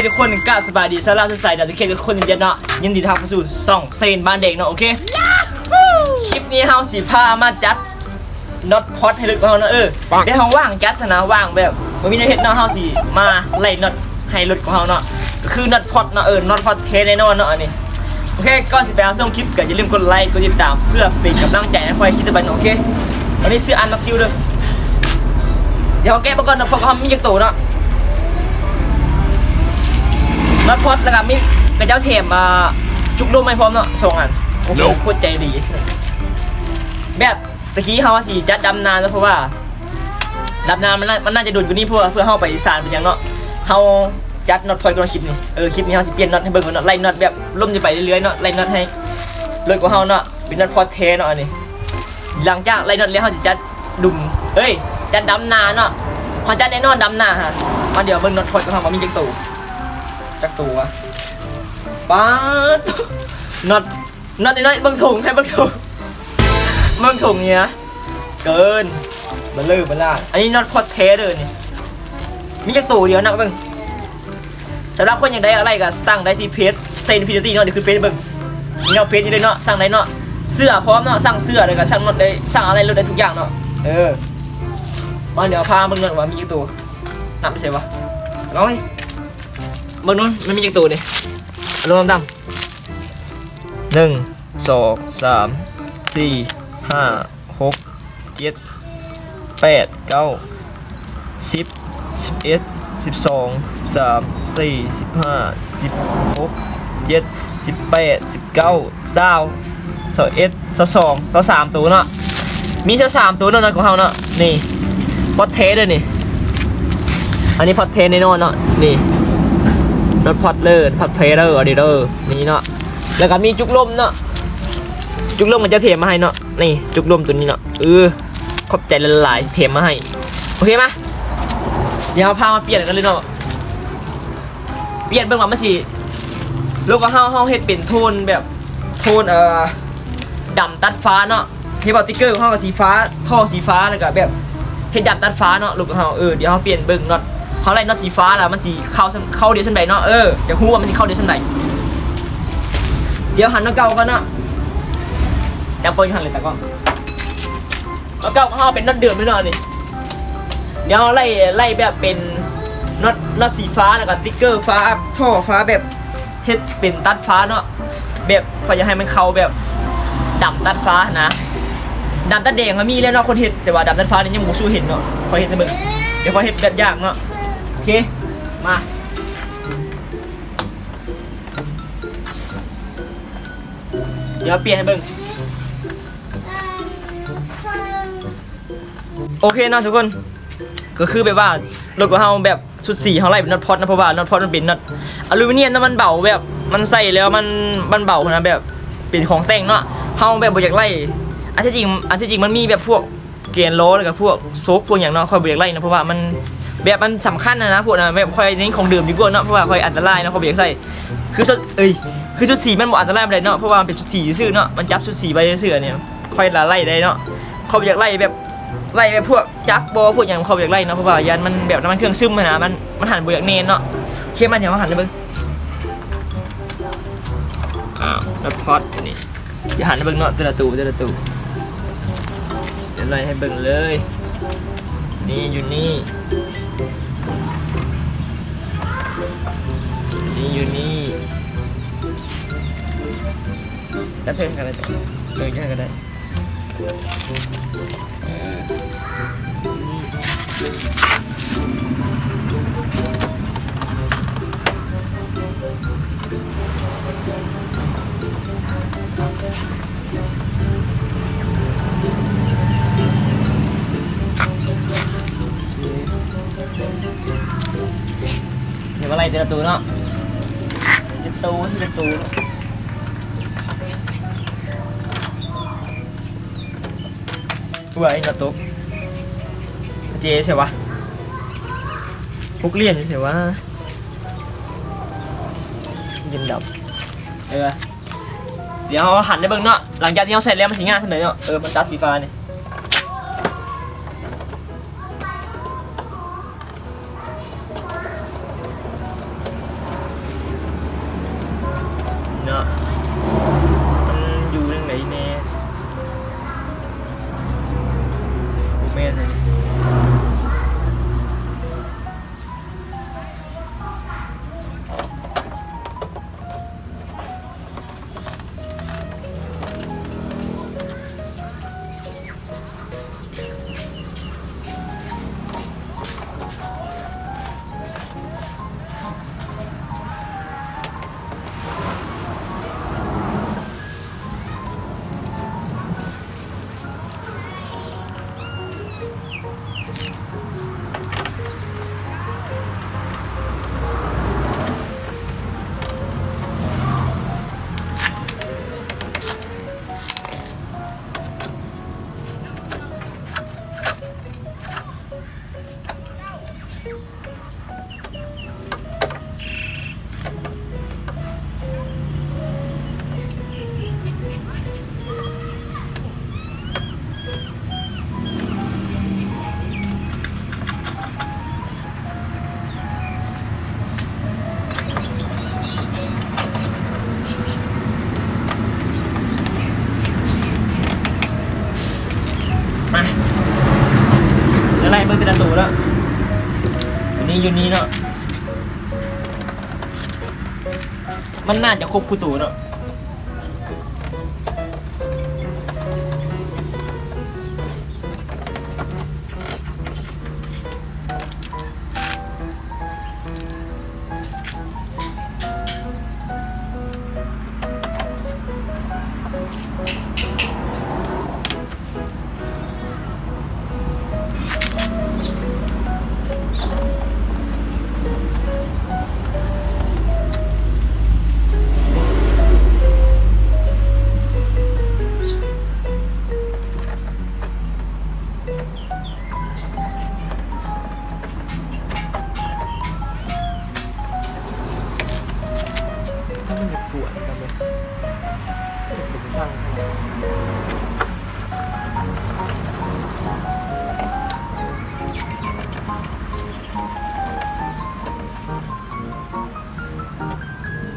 ທຸກຄົນ ກາບສະບາຍດີ ສະຫຼາມ ສະໃສ ດາວຕະເຄນ ທຸກຄົນ ຍິນດີຕ້ອນຮັບເຂົ້າສູ່ຊ່ອງເຊນບ້ານແດງເນາະ. ໂອເຄ ຄລິບນີ້ເຮົາຊິພາມາຈັດ ນັອດພອດໃຫ້ລົດຂອງເຮົາເນາະ. ເອີ ແຕ່ເຮົາວ່າງຈັດຫັ້ນນະ ວ່າງແບບບໍ່ມີແນວເຮັດເນາະ ເຮົາຊິມາໄລ່ນັອດໃຫ້ລົດຂອງເຮົາເນາະ ກໍຄືນັອດພອດເນາະ. ເອີ ນັອດພອດແທ້ແນ່ນອນເນາະອັນນີ້. ໂອເຄ ກ່ອນຊິໄປຮັບຊົມຄລິບ ກໍຢ່າລືມກົດໄລ ກົດຕິດຕາມ ເພື່ອເປັນກຳລັງໃຈໃຫ້ຂ້ອຍຄລິບຕໍ່ໄປເນາະ. ໂອເຄ ວັນນີ້ຊື້ອັນມັກຊິວເດີ. ດຽວເຮົາແກະເບິ່ງກ່ອນ ນັອດພອດເຮົາມີຈັກໂຕເນາະ. ນັອດພອດ ແລ້ວກໍມີ ເຂົາເຈົ້າແຖມ ອ່າ ຈຸກລົມໃຫ້ພ້ອມເນາະ ສອງອັນ. ໂອ້ໂຫ ໂຄດໃຈດີ ແບບ ຕະກີ້ເຮົາວ່າຊິຈັດດຳນາເນາະ ເພາະວ່າດຳນາມັນ ມັນໜ້າຈະດົນກວ່ານີ້ ເພາະວ່າເພື່ອເຮົາໄປສານໄປຫຍັງເນາະ. ເຮົາຈັດນັອດພອດກ່ອນຄລິບນີ້. ເອີ ຄລິບນີ້ເຮົາຊິປ່ຽນນັອດໃຫ້ເບິ່ງກ່ອນເນາະ ໄລ່ນັອດແບບລົມຈະໄປເລື້ອຍໆເນາະ ໄລ່ນັອດໃຫ້ລົດຂອງເຮົາເນາະ ເປັນນັອດພອດແທ້ເນາະອັນນີ້. ຫຼັງຈາກໄລ່ນັອດແລ້ວ ເຮົາຊິຈັດດຸມ ເອີຍ ຈັດດຳນາເນາະ. ເຮົາຈັດແນ່ນອນດຳນາຫະ. ມາ ດຽວເບິ່ງນັອດພອດຂອງເຮົາວ່າມີຈັກໂຕ ຈັກໂຕວະ. ປາດ ນັອດ ນັອດນ້ອຍໆ ເບິ່ງຖົງ ໃຫ້ເບິ່ງຖົງ ເບິ່ງຖົງນີ້ນະ ເກີນ ເບິ່ງເລີຍເບິ່ງລາ. ອັນນີ້ນັອດພອດແທ້ເດີນີ້. ມີຈັກໂຕດຽວນັບເບິ່ງ. ສຳລັບຄົນຢາກໄດ້ອະໄລກໍສັ່ງໄດ້ທີ່ເພຈ Zen Infinity ເນາະ ດຽວຂຶ້ນເຟສໃຫ້ເບິ່ງ. ມີເນາະ ເຟສນີ້ເລີຍເນາະ ສັ່ງໄດ້ເນາະ ເສື້ອພ້ອມເນາະ ສັ່ງເສື້ອ ແລ້ວກໍສັ່ງນັອດໄດ້ ສັ່ງອະໄລລົດໄດ້ທຸກຢ່າງເນາະ. ເອີ ມາ ດຽວພາເບິ່ງກ່ອນວ່າມີຈັກໂຕ. ນັບໄປໃສວະ? ເອົາເວີຍ ເບິ່ງດູ ມັນມີຈັກໂຕນີ້? ເອົາລົງດຳໆ ໜຶ່ງ ສອງ ສາມ ສີ່ ຫ້າ ຫົກ ເຈັດ ແປດ ເກົ້າ ສິບ ສິບເອັດ ສິບສອງ ສິບສາມ ສິບສີ່ ສິບຫ້າ ສິບຫົກ ສິບເຈັດ ສິບແປດ ສິບເກົ້າ ຊາວ ຊາວເອັດ ຊາວສອງ ຊາວສາມໂຕເນາະ. ມີຊາວສາມໂຕເນາະ ຂອງເຮົາເນາະ. ນີ້ພອດແທ້ເດີນີ້. ອັນນີ້ພອດແທ້ແນ່ນອນເນາະ. ນີ້ນັອດພອດເລີ ພອດແທ້ເດີ ອັນນີ້ເດີ ນີ້ເນາະ. ແລ້ວກໍມີຈຸກລົມເນາະ ຈຸກລົມກໍຈະແຖມມາໃຫ້ເນາະ. ນີ້ຈຸກລົມຕົວນີ້ເນາະ. ເອີ ຂອບໃຈຫຼາຍໆ ແຖມມາໃຫ້. ໂອເຄ ມາ ດຽວເຮົາພາມາປ່ຽນກັນເລີຍເນາະ. ປ່ຽນເບິ່ງວ່າມັນຊິ ລົດຂອງເຮົາ ເຮົາເຮັດເປັນໂທນແບບ ໂທນ ເອີ ດຳຕັດຟ້າເນາະ. ເຮັດວ່າຕິກເກີຂອງເຮົາກໍສີຟ້າ ທໍ່ສີຟ້າ ແລ້ວກໍແບບເຮັດດຳຕັດຟ້າເນາະ ລົດຂອງເຮົາ. ເອີ ດຽວເຮົາປ່ຽນເບິ່ງນັອດ ເຮົາໄລ່ນັອດສີຟ້າແລ້ວ ມັນຊິເຂົ້າ ເຂົ້າດຽວສ່ຳໃດເນາະ. ເອີ ຢາກຮູ້ວ່າມັນຊິເຂົ້າດຽວສ່ຳໃດ. ດຽວຫັນນັອດເກົ່າກ່ອນເນາະ. ຈັບກ່ອນຢູ່ຫັ້ນເລີຍຕາກ້ອງ. ເອົາ ເກົ່າຂອງເຮົາເປັນນັອດເດີມເລີຍເນາະນີ້. ດຽວເຮົາໄລ່ ໄລ່ແບບເປັນນັອດ ນັອດສີຟ້າ ແລ້ວກໍຕິກເກີຟ້າ ທໍ່ຟ້າ ແບບເຮັດເປັນຕັດຟ້າເນາະ. ແບບຂ້ອຍຢາກໃຫ້ມັນເຂົ້າແບບດຳຕັດຟ້າຫັ້ນນະ. ດຳຕັດແດງກໍມີແລ້ວເນາະຄົນເຮັດ ແຕ່ວ່າດຳຕັດຟ້ານີ້ຍັງບໍ່ສູ້ເຫັນເນາະ. ຂ້ອຍເຮັດໃຫ້ເບິ່ງ ດຽວຂ້ອຍເຮັດແບບຢ່າງເນາະ. ໂອເຄ ມາ ດຽວປ່ຽນໃຫ້ເບິ່ງ. ໂອເຄເນາະທຸກຄົນ ກໍຄືແບບວ່າລົດຂອງເຮົາແບບຊຸດສີເຮົາໄລ່ເປັນນັອດພອດເນາະ ເພາະວ່ານັອດພອດມັນເປັນນັອດອາລູມິນຽມເນາະ ມັນເບົາ ແບບມັນໃສ່ແລ້ວມັນ ມັນເບົາຫັ້ນນະ ແບບເປັນຂອງແຕ່ງເນາະ. ເຮົາແບບບໍ່ຢາກໄລ່ ອັນທີ່ຈິງ ອັນທີ່ຈິງມັນມີແບບພວກແກນລໍ້ ແລ້ວກໍພວກໂຊກພວກຫຍັງເນາະ ຂ້ອຍບໍ່ຢາກໄລ່ເນາະ ເພາະວ່າມັນແບບມັນສຳຄັນຫັ້ນນະ ພວກນັ້ນແບບຂ້ອຍເນັ້ນຂອງເດີມດີກວ່າເນາະ ເພາະວ່າຂ້ອຍອັນຕະລາຍເນາະ ຂ້ອຍບໍ່ຢາກໃສ່. ຄືຊຸດ ເອີຍ ຄືຊຸດສີມັນບໍ່ອັນຕະລາຍປານໃດເນາະ ເພາະວ່າມັນເປັນຊຸດສີຊື່ໆເນາະ ມັນຈັບຊຸດສີໄວ້ຊື່ໆ ອັນນີ້ ຂ້ອຍລະໄລ່ໄດ້ເນາະ. ຂ້ອຍບໍ່ຢາກໄລ່ແບບ ໄລ່ແບບພວກຈັກບໍ ພວກຫຍັງ ຂ້ອຍບໍ່ຢາກໄລ່ເນາະ ເພາະວ່າຢ້ານມັນແບບນ້ຳມັນເຄື່ອງຊຶມຫັ້ນນະ ມັນ ມັນຫັນບໍ່ຢາກແໜ້ນເນາະ. ໂອເຄ ມາ ດຽວເຮົາຫັນໃຫ້ເບິ່ງ. ອ້າວ ນັອດພອດອັນນີ້ ດຽວຫັນໃຫ້ເບິ່ງເນາະ ແຕ່ລະໂຕ ແຕ່ລະໂຕ ດຽວໄລ່ໃຫ້ເບິ່ງເລີຍ. ນີ້ຢູ່ນີ້ ນີ້ຢູ່ນີ້ ຈັບໃສ່ກັນກໍໄດ້ ເອີ ຈັບໃສ່ກັນກໍໄດ້. ດຽວມາໄລ່ແຕ່ລະໂຕເນາະ ທີລະໂຕ ທີລະໂຕເນາະ. ເອີ ອັນນີ້ກໍຕົກ ເຈໃສ່ວະ ຫົກຫຼ່ຽມໃສ່ວະ. ເຫັນດຳ. ເອີ ດຽວເຮົາຫັນໃຫ້ເບິ່ງເນາະ ຫຼັງຈາກທີ່ເຮົາໃສ່ແລ້ວມັນຊິງາມສ່ຳໃດເນາະ. ເອີ ມັນຕັດສີຟ້ານີ້ເນາະ ມັນຢູ່ທາງໃດແດ່? ບໍ່ແມ່ນ. ມາ ດຽວໄລ່ເບິ່ງແຕ່ລະໂຕເນາະ. ຕົວນີ້ຢູ່ນີ້ເນາະ ມັນໜ້າຈະຄົບຄູ່ໂຕເນາະ. ຖ້າມັນຢາກກວນກັນເລີຍ ເປັນຊ່າງ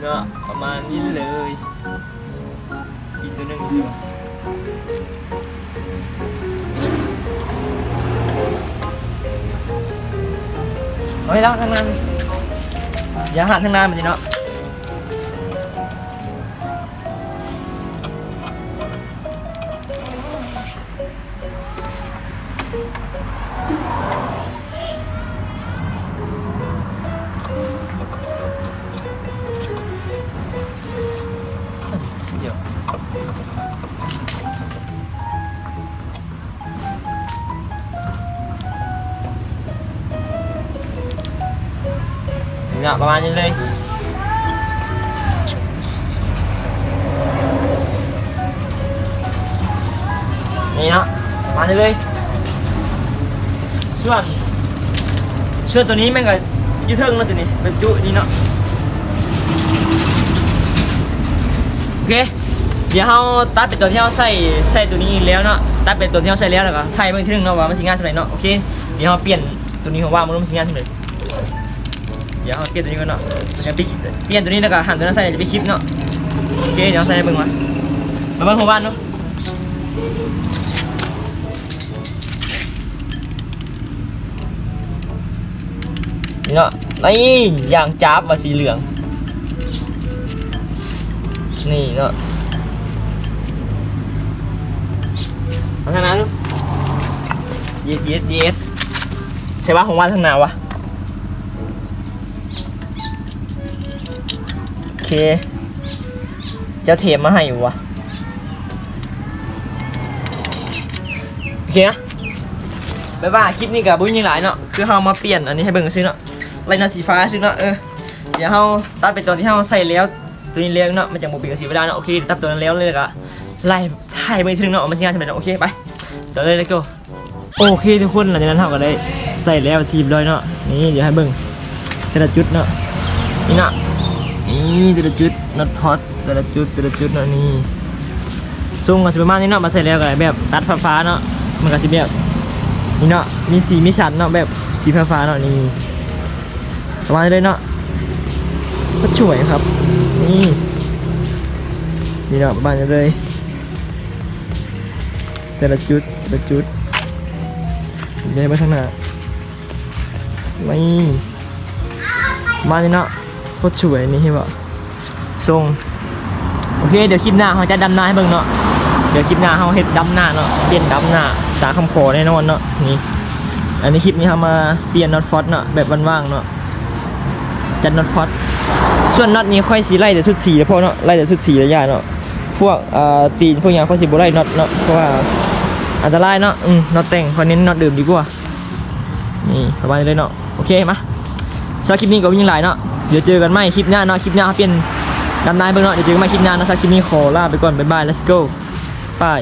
ເນາະ ປະມານນີ້ເລີຍ. ອີກຕົວໜຶ່ງຊິວ່າ ເອົາໃຫ້ລາວທາງໜ້າ ຢ່າຫັນທາງໜ້າມັນຕິເນາະ. ເນາະ ປະມານນີ້ເລີຍ ນີ້ເນາະ ປະມານນີ້ເລີຍ. ສ່ວນ ສ່ວນຕົວນີ້ແມ່ນກໍຢູ່ເທິງເນາະ ຕົວນີ້ແບບຈຸນີ້ເນາະ. ໂອເຄ ດຽວເຮົາຕັດເປັນຕອນທີ່ເຮົາໃສ່ ໃສ່ຕົວນີ້ແລ້ວເນາະ ຕັດເປັນຕອນທີ່ເຮົາໃສ່ແລ້ວ ແລ້ວກໍຖ່າຍເບິ່ງເທື່ອໜຶ່ງເນາະວ່າມັນຊິງາມສ່ຳໃດເນາະ. ໂອເຄ ດຽວເຮົາປ່ຽນຕົວນີ້ ເຮົາວ່າມັນຊິງາມສ່ຳໃດ. ດຽວເຮົາປ່ຽນຕົວນີ້ກ່ອນເນາະ ດຽວປິດ ປ່ຽນຕົວນີ້ແລ້ວກໍຫັນຕົວນັ້ນໃສ່ ດຽວໄປຄລິບເນາະ. ໂອເຄ ດຽວໃສ່ໃຫ້ເບິ່ງວ່າ ມາເບິ່ງຫົວວານເນາະ. ນີ້ເນາະ ນີ້ ຢາງຈາບວ່າສີເຫຼືອງ ນີ້ເນາະ. ເອົາທາງໜ້າດູ ເຢັດ ເຢັດ ເຢັດ ໃສ່ວ່າຂອງຫວານທາງໜ້າວະ. ໂອເຄ ເຈົ້າເທມມາໃຫ້ຢູ່ວະ. ໂອເຄນະ ບາຍບາຍ. ຄລິບນີ້ກໍບໍ່ມີຫຍັງຫຼາຍເນາະ ຄືເຮົາມາປ່ຽນອັນນີ້ໃຫ້ເບິ່ງຊື່ເນາະ ໄລ່ໜ້າສີຟ້າຊື່ເນາະ. ເອີ ດຽວເຮົາຕັດໄປຕອນທີ່ເຮົາໃສ່ແລ້ວ ຕົວນີ້ແລ້ວເນາະ ມັນຈັ່ງບໍ່ເປັນການເສຍເວລາເນາະ. ໂອເຄ ຕັດຕົວນັ້ນແລ້ວ ແລ້ວກໍໄລ່ຖ່າຍເບິ່ງອີກເທື່ອໜຶ່ງເນາະ ວ່າມັນຊິງາມສ່ຳໃດເນາະ. ໂອເຄ ໄປ ຕໍ່ເລີຍ let's go. ໂອເຄທຸກຄົນ ຫຼັງຈາກນັ້ນເຮົາກໍໄດ້ໃສ່ແລ້ວທີ່ຮຽບຮ້ອຍເນາະ. ນີ້ ດຽວໃຫ້ເບິ່ງແຕ່ລະຈຸດເນາະ ນີ້ເນາະ. ນີ້ແຕ່ລະຈຸດ ນັອດພອດ ແຕ່ລະຈຸດ ແຕ່ລະຈຸດເນາະ. ນີ້ຊົງກໍຊິປະມານນີ້ເນາະ. ມາໃສ່ແລ້ວກໍແບບຕັດຟ້າໆເນາະ. ມັນກໍຊິແບບນີ້ເນາະ ມີສີມີສັນເນາະ ແບບສີຟ້າໆເນາະ. ນີ້ປະມານນີ້ເລີຍເນາະ. ກໍສວຍຄັບ. ນີ້ ນີ້ເນາະ ປະມານນີ້ເລີຍ. ແຕ່ລະຈຸດ ແຕ່ລະຈຸດ ໄດ້ມາທາງໜ້າ ນີ້ ປະມານນີ້ເນາະ. ໂຄດສວຍ ນີ້ເຫັນບໍ່ ຊົງ. ໂອເຄ ດຽວຄລິບໜ້າເຮົາຈະດຳນາໃຫ້ເບິ່ງເນາະ. ດຽວຄລິບໜ້າເຮົາເຮັດດຳນາເນາະ ປ່ຽນດຳນາຕາມຄຳຂໍແນ່ນອນເນາະ. ນີ້ ອັນນີ້ຄລິບນີ້ເຮົາມາປ່ຽນນັອດພອດເນາະ ແບບຫວ່າງໆເນາະ. ຈັດນັອດພອດ. ສ່ວນນັອດນີ້ຂ້ອຍຊິໄລ່ແຕ່ຊຸດສີເພາະເນາະ ໄລ່ແຕ່ຊຸດສີລະຢ່າເນາະ. ພວກ ເອີ ຕີນພວກຫຍັງຂ້ອຍຊິບໍ່ໄລ່ນັອດເນາະ ເພາະວ່າອັນຕະລາຍເນາະ. ອືມ ນັອດແຕ່ງ ຂ້ອຍເນັ້ນນັອດເດີມດີກວ່າ. ນີ້ປະມານນີ້ເລີຍເນາະ. ໂອເຄ ມາ ສຳລັບຄລິບນີ້ກໍບໍ່ມີຫຍັງຫຼາຍເນາະ. ດຽວເຈີກັນໃໝ່ຄລິບໜ້າເນາະ. ຄລິບໜ້າເຮົາປ່ຽນດຳນາໃຫ້ເບິ່ງເນາະ. ດຽວເຈີກັນໃໝ່ຄລິບໜ້າເນາະ. ສຳລັບຄລິບນີ້ຂໍລາໄປກ່ອນ. ບາຍບາຍ let's go ບາຍ.